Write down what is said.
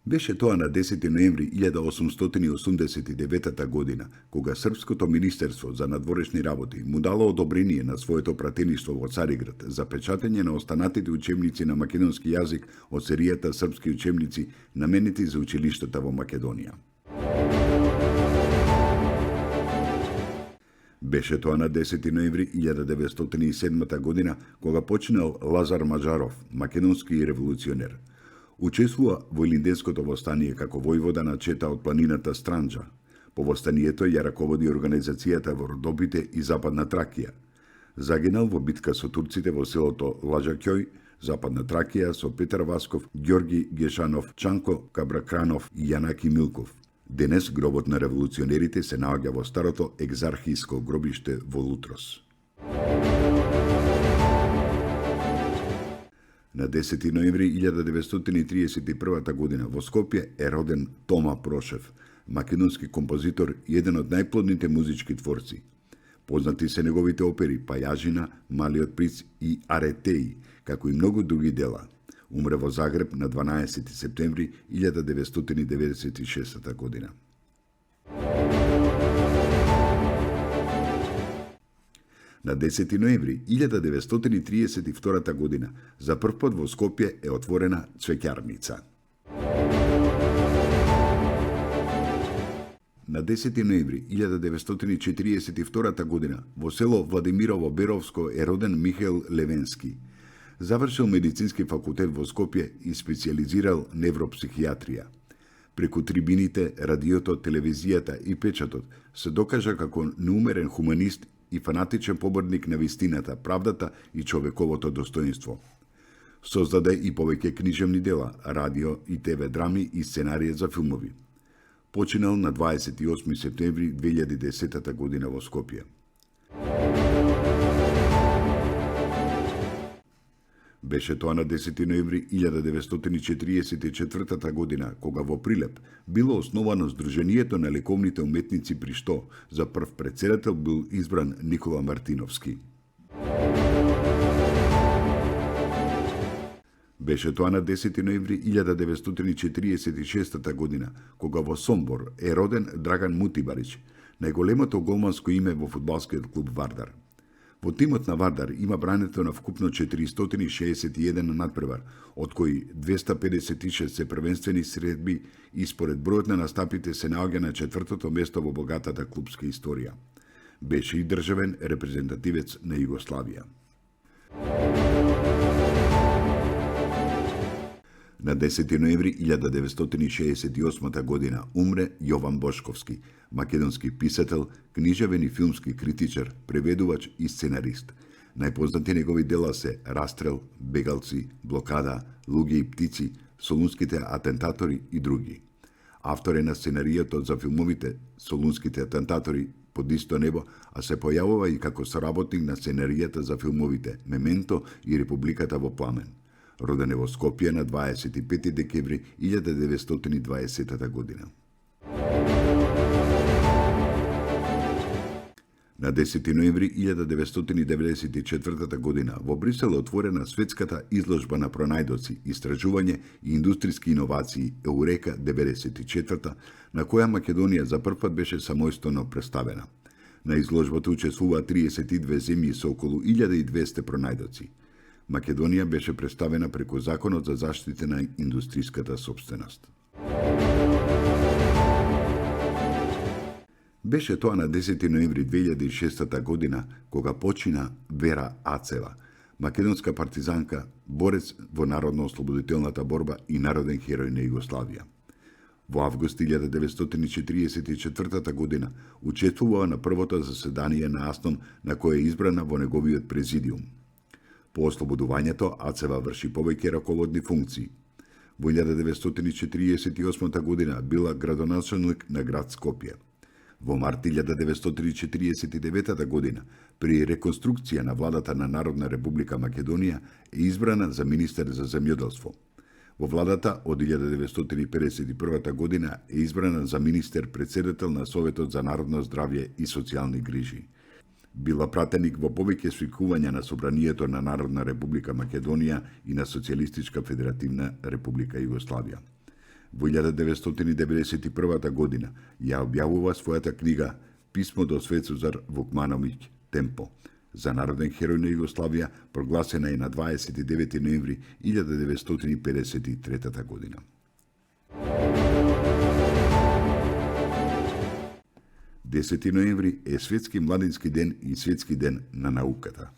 Беше тоа на 10 ноември 1889 година, кога Српското министерство за надворешни работи му дало одобрение на своето пратеништво во Цариград за печатење на останатите учебници на македонски јазик од серијата српски учебници наменети за училиштата во Македонија. Беше тоа на 10 ноември 1907 година, кога починал Лазар Маџаров, македонски револуционер. Учествува во Илинденското востание како војвода на чета од планината Странџа. По востанието ја раководи организацијата во Родопите и Западна Тракија. Загинал во битка со турците во селото Лаџакјој, Западна Тракија, со Петар Васков, Ѓорги Гешанов, Чанко Кабракранов и Јанаки Милков. Денес гробот на револуционерите се наоѓа во старото екзархиско гробиште во Лутрос. На 10 ноември 1931 година во Скопје е роден Тома Прошев, македонски композитор и еден од најплодните музички творци. Познати се неговите опери Пајажина, Малиот приц и Аретеи, како и многу други дела. Умре во Загреб на 12 септември 1996 година. На 10 ноември 1932 година за прв пат во Скопје е отворена цвеќарница. На 10 ноември 1942 година во село Владимирово Беровско е роден Михаил Левенски. Завршил медицински факултет во Скопје и специализирал невропсихијатрија. Преку трибините, радиото, телевизијата и печатот се докажа како неумерен хуманист и фанатичен поборник на вистината, правдата и човековото достоинство. Создаде и повеќе книжевни дела, радио и ТВ драми и сценарија за филмови. Починал на 28 септември 2010 година во Скопје. Беше тоа на 10 ноември 1944 година, кога во Прилеп било основано Сдруженијето на лековните уметници при што за прв претседател бил избран Никола Мартиновски. Беше тоа на 10 ноември 1946 година, кога во Сомбор е роден Драган Мутибарич, најголемото голманско име во фудбалскиот клуб Вардар. Во тимот на Вардар има брането на вкупно 461 надпревар, од кои 256 се првенствени средби и според бројот на настапите се наоѓа на четвртото место во богатата клубска историја. Беше и државен репрезентативец на Југославија. На 10 ноември 1968 година умре Јован Бошковски, македонски писател, книжевен и филмски критичар, преведувач и сценарист. Најпознати негови дела се Растрел, Бегалци, Блокада, Луѓе и птици, Солунските атентатори и други. Автор е на сценаријата за филмовите Солунските атентатори под исто небо, а се појавува и како соработник на сценаријата за филмовите Мементо и Републиката во пламен. Роден е во Скопје на 25 декември 1920 година. На 10 ноември 1994 година во Брисел е отворена светската изложба на пронајдоци, истражување и индустријски иновации Еурека 94, на која Македонија за прв пат беше самостојно представена. На изложбата учествуваа 32 земји со околу 1200 пронајдоци. Македонија беше представена преку Законот за заштита на индустријската сопственост. Беше тоа на 10 ноември 2006 година, кога почина Вера Ацева, македонска партизанка, борец во народно-ослободителната борба и народен херој на Југославија. Во август 1944 година учествуваа на првото заседание на АСНОМ, на кое е избрана во неговиот президиум. По ослободувањето, Ацева врши повеќе раководни функции. Во 1948 година била градоначалник на град Скопје. Во март 1949 година, при реконструкција на владата на Народна република Македонија, е избрана за министер за земјоделство. Во владата од 1951 година е избрана за министер-председател на Советот за народно здравје и социјални грижи. Била пратеник во повеќе свикувања на Собранието на Народна република Македонија и на Социјалистичка федеративна република Југославија. Во 1991 година ја објавува својата книга Писмо до Светозар Вукмановиќ Темпо. За народен херој на Југославија прогласена е на 29 ноември 1953 година. Десети ноември е Светски младински ден и Светски ден на науката.